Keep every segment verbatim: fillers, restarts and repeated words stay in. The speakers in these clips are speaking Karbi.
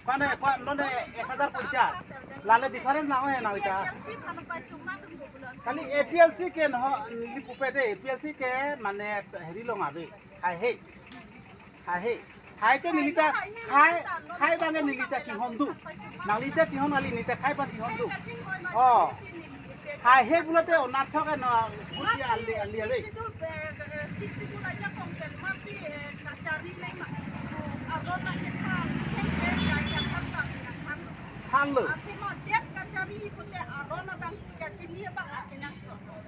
Mane, pa-, mane ek hajar ponchas. Lale difference nang-oi nang ita. Kali A P L C ke no, neli pupe de, A P L C ke mane heri long ave. Haihe. Haihe. Hai te neli ta, hai, hai abang ke neli ta chinghon do. Nangli ta chinghon kali, neli ta hai abang chinghon do. Oh. Haihe pulote onathok ke no, buti ali, ali ave. Thanlo.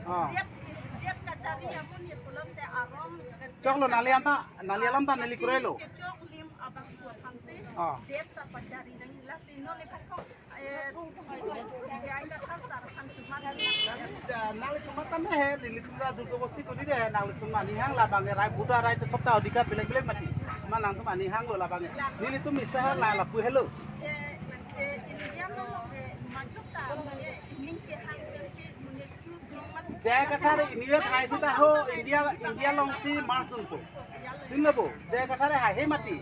Ah. Choklo, nangli anta, nangli alam ta neli kroilo. Ah. Nangli, nangli atum ta me he, nelitum ta jor jobosti kori de he, nanglitum mani hang labang ke, rai, voter right sobta odhikar belek belek mati. Ma nangtum mani hanglo labang ke. Nelitum ista he la, lapu helo. J I Kathar inutvet hai seta ho India, India alongsi march dunpo. Tin lo bo, J I Kathar haihe mati.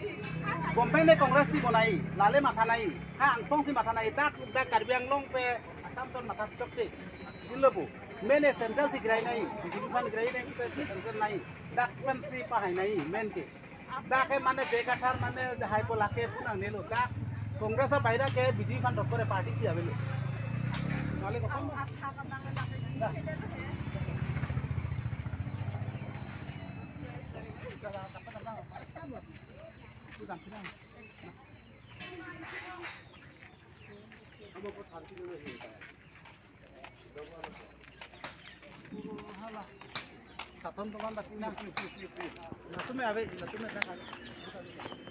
Government le Congress si bonai, lale matha nai. Ha angsong si matha nai, dak, dak Karbi Anglong pe Assam ton matha chokche. Tin lo bo, main e central si girai nai, B J P aphan girai nai, central nai. Dak pen si pahai nai, main ke. Dak ke mane J I Kathar mane haipo lake pu nangnelo. Dak Congress abaira ke B J P aphan dokore party si avelo. Nale ko. Sathon teman tak punya. Latum me ave, latum me tak ave.